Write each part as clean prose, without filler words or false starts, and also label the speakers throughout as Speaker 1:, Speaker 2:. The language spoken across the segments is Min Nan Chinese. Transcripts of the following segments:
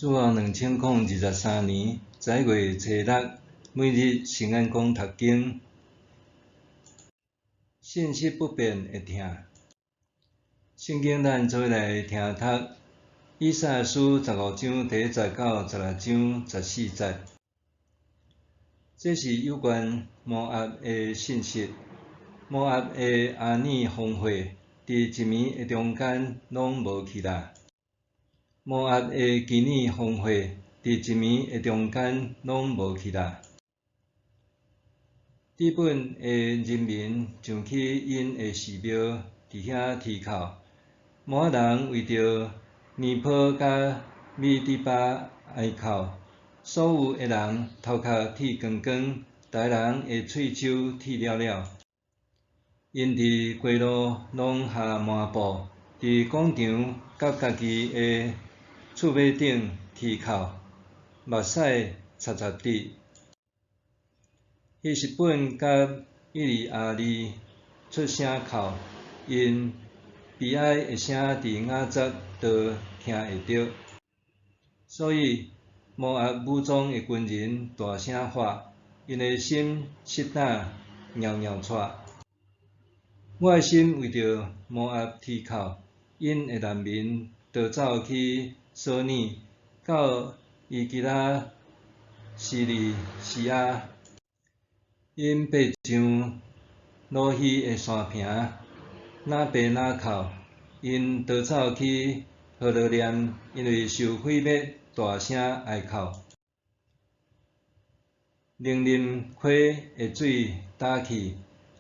Speaker 1: 主後2023年11月初六，每日聖安講讀經，信息不變的疼。聖經咱做伙來聽讀以賽亞書15章第1節到16章14節。這是有關摩押的信息。摩押的亞爾荒廢，佇一暝的中間攏無去啦。摩押的妓女荒廢，佇一暝的中間攏無去啦。底本的人民上去𪜶的寺廟，佇遐啼哭。摩押人為著尼波佮米底巴哀哭，所有的人頭殼剃光光，逐个人的喙鬚剃了了。𪜶佇街路攏下麻布，佇廣場佮家己的厝尾頂啼哭，目屎擦擦滴。希實本佮以利亞利出聲哭，𪜶悲哀的聲佇雅雜都聽會著。所以摩押武裝的軍人大聲喊，𪜶的心實膽搖搖掣。我的心為著摩押啼哭，𪜶的難民逃走去索耳，到伊吉拉西利西亞。𪜶爬上魯希的山坪，若爬若哭。𪜶逃走去何羅念，因為受毀滅，大聲哀哭。寧林溪的水焦去，溪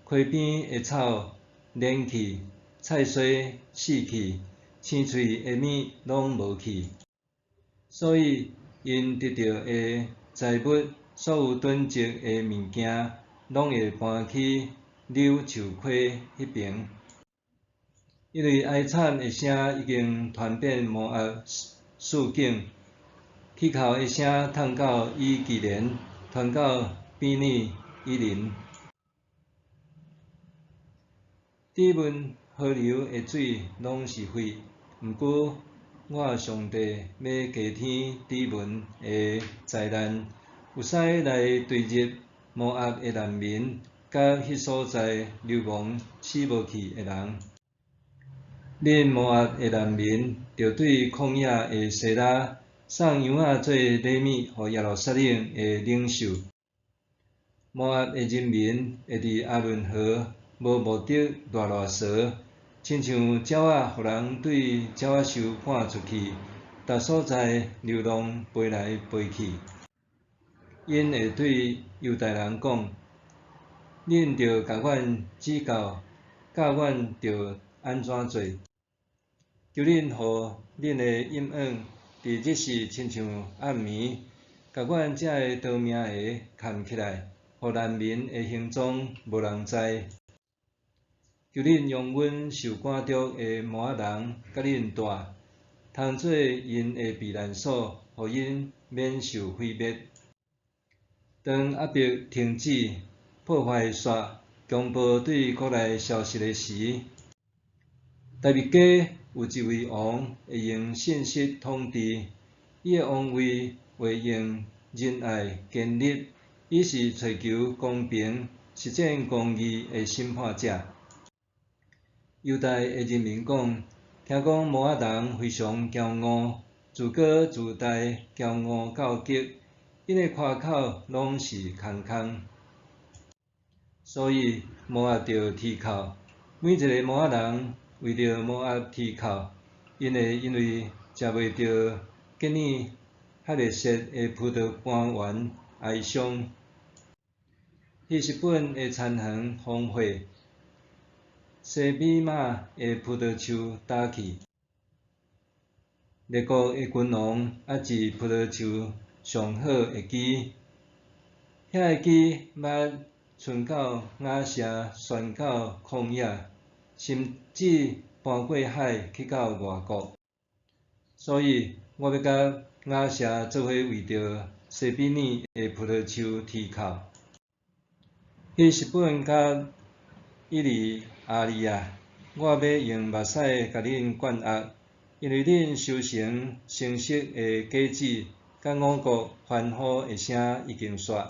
Speaker 1: 邊的草蔫去，菜蔬死去，青翠的物攏無去。所以𪜶得著的財物，所有囤積的物件，攏會搬去柳樹溪彼爿。因為哀慘的聲已經傳遍摩押四境，啼哭的聲淌到以基連，傳到比擬以琳。底文河流的水攏是血，毋過我上帝欲加添底文的災難，有使來追入摩押的難民，佮彼所在流亡死無去的人。恁摩押的難民，著對曠野的西拉送羊仔做禮物予耶路撒冷的領袖。摩押的人民會佇亞倫河無目的賴賴趖，親像鳥仔予人對鳥仔岫趕出去，逐所在流浪飛來飛去。𪜶會對猶大人講：恁著共阮指教，教阮著按怎做？求恁予恁的應允，佇日時親像暗暝，共阮這个逃命的崁起來，予難民的行蹤無人知。求恁容阮受趕逐的摩押人佮恁蹛，通做𪜶的避難所，予𪜶免受毀滅。當壓迫停止，破壞煞，強暴對國內消失的時，大衛家有一位王會用信實統治，伊的王位會用仁愛建立，伊是揣求公平、實踐公義的審判者。猶大的人民講：聽講摩押人非常驕傲，自高自大，驕傲到極，𪜶的誇口攏是空空。所以摩押著啼哭，每一个摩押人為著摩押啼哭，𪜶會因為食袂著基爾哈勒設的葡萄乾園哀傷。希實本的田園荒廢，西比瑪的葡萄樹焦去。列國的君王抑是葡萄樹上好的枝，遐个枝捌伸到雅謝，旋到曠野，甚至搬過海去到外國。所以我欲佮雅謝做伙為著西比米的葡萄樹啼哭。希實本佮以利亞利啊，我欲用目屎共恁灌壓，因為恁收成成熟的果子，佮五穀歡呼的聲已經煞。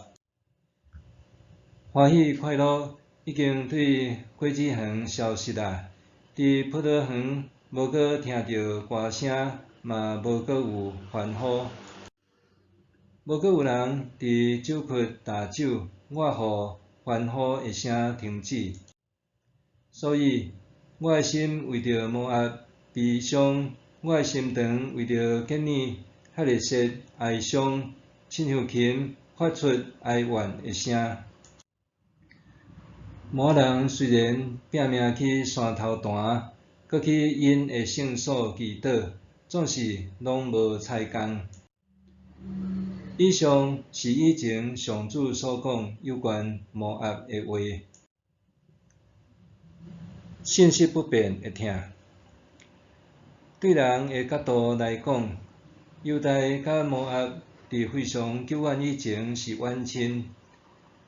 Speaker 1: 歡喜快樂已經對果子園消失啦，佇葡萄園無閣聽著歌聲，嘛無閣有歡呼。無閣有人佇酒窟打酒，我予歡呼的聲停止。所以，我的心為著摩押悲傷，我的心腸為著結耳哈勒設哀傷，親像琴發出哀怨的聲。摩押人雖然拚命去山頭壇，閣去𪜶的聖所祈禱，總是攏無彩工。以上是以前上主所講有關摩押的話。信息不變的疼。對人的角度來講，猶大佮摩押佇非常久遠以前是遠親，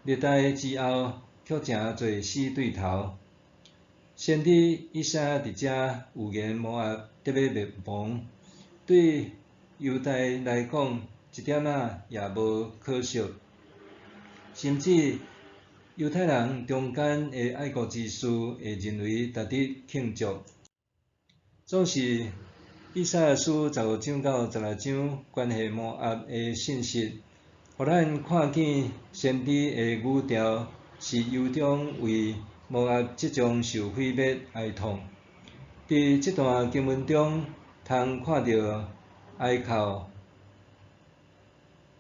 Speaker 1: 歷代之後卻成做死對頭。先知以賽亞佇遮預言摩押得欲滅亡，對猶大來講一點仔也無可惜。甚至猶太人中間的愛國之士會認為值得慶祝。總是以賽亞書15章到16章關係摩押的信息，予咱看見先知的語調是由衷為摩押即將受毀滅哀痛。佇這段經文中，通看著哀哭、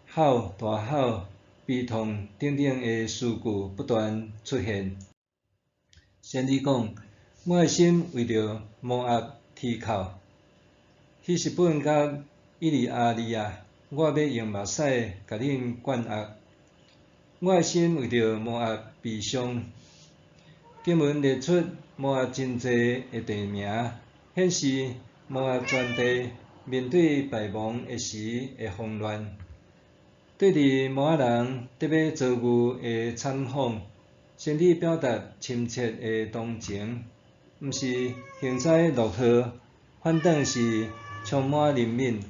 Speaker 1: 吼、大吼、悲痛等等的詞句不斷出現。先知講：我的心為著摩押啼哭，希實本佮以利亞利啊，我欲用目屎共恁灌壓。我的心為著摩押悲傷。經文列出摩押真濟的地名，顯示摩押全地面對敗亡的時的慌亂。對佇摩押人得欲遭遇的慘況，先知表達深切的同情，毋是幸災樂禍，反轉是充滿憐憫。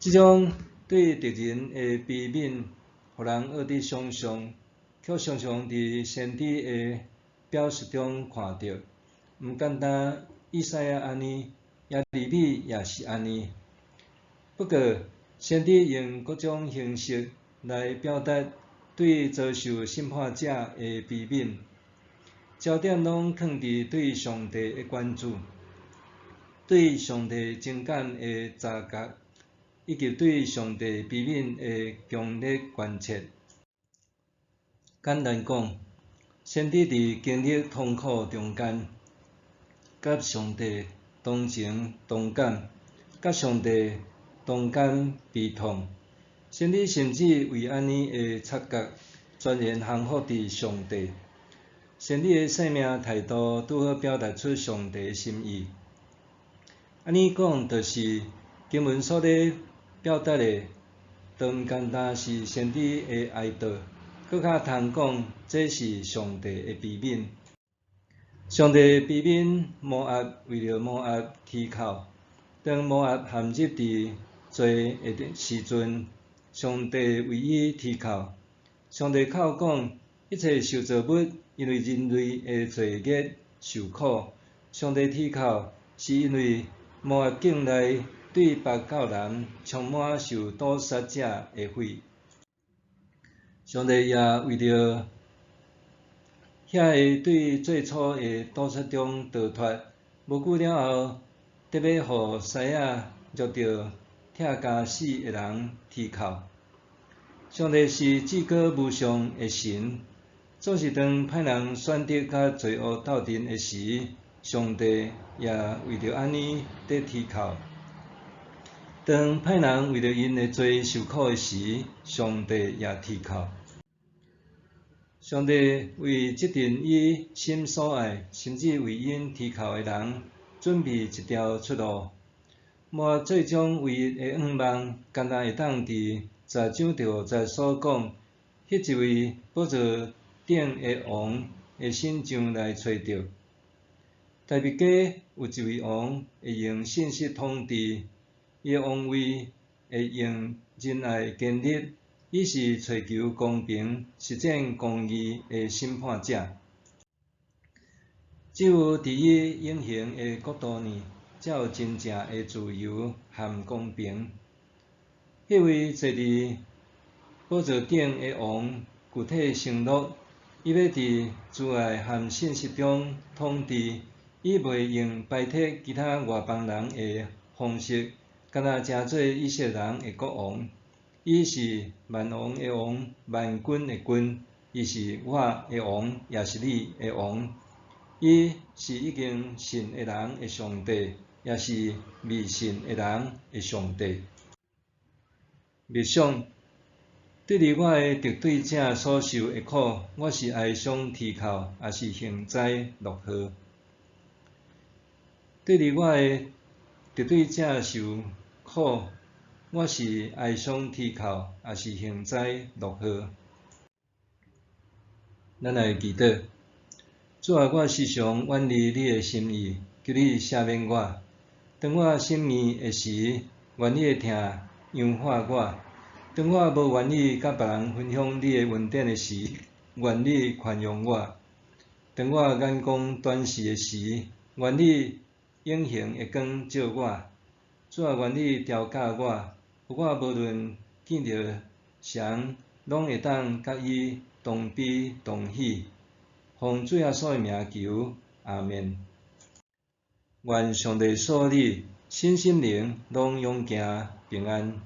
Speaker 1: 這種對敵人的悲憫，予人學得想像，卻常常佇先知的表述中看著。毋簡單以賽亞按呢，耶利米也是按呢。不過，先知用各種形式來表達對遭受審判者的悲憫，焦點攏囥佇對上帝的關注，對上帝情感的察覺，以及對上帝悲憫的強烈關切。簡單講，先知佇經歷痛苦中間，佮上帝同情同感，佮上帝同感悲痛。先知甚至為按呢的察覺，全然降服佇上帝。先知的生命態度拄好表達出上帝的心意。按呢講，就是經文所咧表達的，都毋單單是先知的哀悼，閣較通講，這是上帝的悲憫。上帝悲憫摩押，為著摩押啼哭。當摩押陷入佇罪的時陣，上帝為伊啼哭。上帝口講，一切受造物因為人類的罪孽受苦。上帝啼哭，是因為摩押境內對北到南充滿受屠殺者的血。上帝也為著遐个對最初的屠殺中逃脫，無久了後，得欲予獅仔掠著疼甲死的人啼哭。上帝是至高無上的神，總是當歹人選擇佮罪惡鬥陣的時，上帝也為著按呢佇啼哭。當歹人為著𪜶的罪受苦的時，上帝也啼哭。上帝為這陣伊心所愛，甚至為𪜶啼哭的人，準備一條出路。摩押最終唯一的願望，敢若會當佇10章第5節所講，彼一位寶座頂的王的神像來揣著。大衛家有一位王會用信實統治，伊的王位會用仁愛建立，伊是揣求公平、實踐公義的審判者。只有佇伊永恆的國度內，才有真正的自由和公平。彼位坐佇寶座頂的王具體承諾，伊欲佇慈愛和信實中統治，伊袂用排斥其他外邦人的方式，敢若成做以色列人的國王。伊是萬王的王，萬軍的君，伊是我的王，也是你的王。伊是已經信的人的上帝，也是未信的人的上帝。默想，對於我的敵對者所受的苦，我是哀傷啼哭，抑是幸災樂禍？對於我的敵對者受苦，我是哀傷啼哭，抑是幸災樂禍？咱來祈禱。主啊，我時常遠離你的心意，求你赦免我。當我心硬的時，願你的疼強化我；當我無願意佮別人分享你的恩典的時，願你寬容我；當我眼光短視的時，願你永恆的光照我。主啊，願你調教我，予我無論見著誰，攏會當佮伊同悲同喜。奉主耶穌的名求，阿們。願上帝賜你身心靈攏勇健平安。